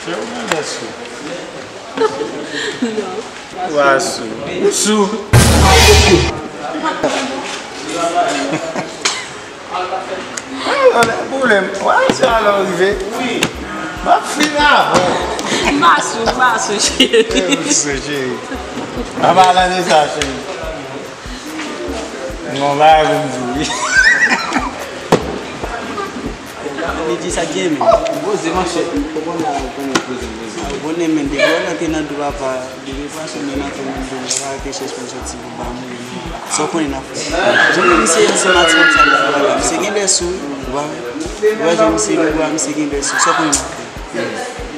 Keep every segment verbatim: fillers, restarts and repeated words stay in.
Ou mande sou. Non. Ou a sou. Ou sou. Alò, lè pwoblèm. Wè, se alò rive. M ap fin avè w. M pa sou, m pa sou, cheri. Ou sou, cheri. An palan de sa, cheri. Mwen pa vin di wi. Li di sa ki enmen. Poze manchèt. Ou konn la, ou konnen poze, poze. Ou konnen men, depi w rantre nan dou papa, depi w pase men nan tou men dou, ou pa rete chèche pou soti pou ba moun. Sa w konnen n ap fè. Jan misye, misye matik konsa, misye gen bèl sou, ou pa wè? Ou wè jan misye, ou wè misye gen bèl sou, sa w konnen n ap fè.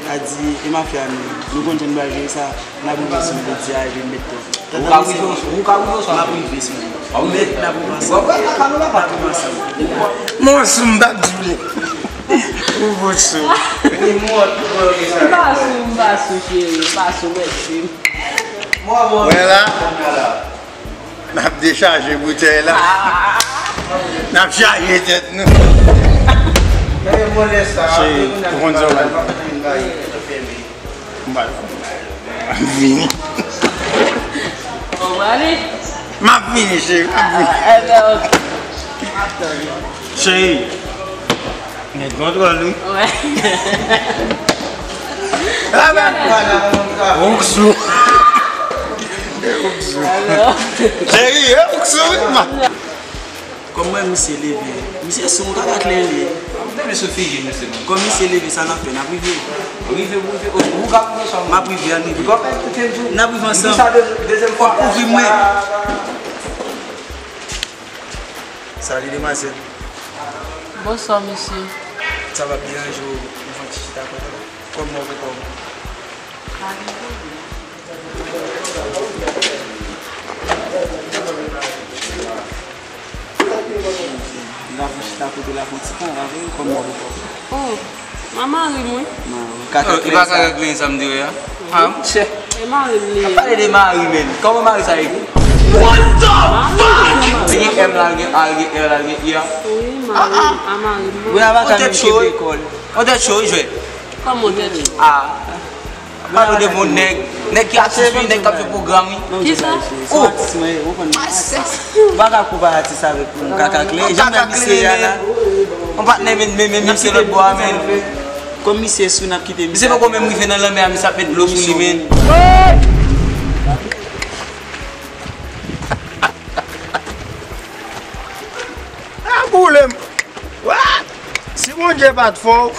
A di, e mafya nou, nou konn jan nou pral jere sa, n ap rive sou jodi a, epi n met tèt. Ou ka rive oswa, ou ka rive oswa. N ap rive sou li. Mèt n ap rive ansanm. N ap rive ansanm. Mwen sou m t ap di w. Ou vout sou. M pa sou, m pa sou, cheri, m pa sou, mèsi. Wè la, n ap dechaje boutèy la. N ap chaje tèt nou. Cheri, ou konn sa w pral fè. M ap vini. Ou prale? M ap vini, cheri, m ap vini. Ah, enben, ok. Cheri, gen kontwòl, wi. Wè. Ah, ben, ou sou. Ou sou. Enben, ok. Cheri, ou sou, wi, man. Kòm mwen, misye leve. Misye sou yon kaka klè li ye. Depi sou figi misye, non. Kòm misye leve, sa n ap fè, n ap rive. Rive, rive. Ou, ou ka rive ansanm. M ap rive, ann rive. N ap rive ansanm. Di sa de, dezyèm fwa. Ou kouvri mwen. Salut, demwazèl. Bonswa, mesye. Sa va, m deranje w, nou fè yon ti chita kote w? Kòman w, kòman w? Li la fè chita kote la fè yon ti tan, la vre, kòman w? Oh, mwen mari m, wi. Mari w. Kaka kleren sa. Kaka kleren sa m di w a? Ah, monchè. E mari m li ye. Pale de mari, men. Kòman mari sa ekri? What the fuck? Li gen M la, li gen A, li gen R la, li gen I a. Wi, mari m, a mari m. Wi, a pa ka menm kenbe kò l. Ou tèt cho, wi, jwèt. Kòman ou tèt cho? Ah. Pale de bon nèg. Nèg ki atis, wi, nèg k ap jwe pwogram, wi. Kisa? Oh! Ou pa ka konpare atis avèk yon kaka kleren. Jan m wè misye a la. Yon patnè, men, men, men, misye lòt bò a, men. Kòm misye sou, n ap kite misye. Misye poko menm rive nan lanmè a, misye ap met dlo sou li, men. Ah, boule m. What? Si Bondye pa t fè w,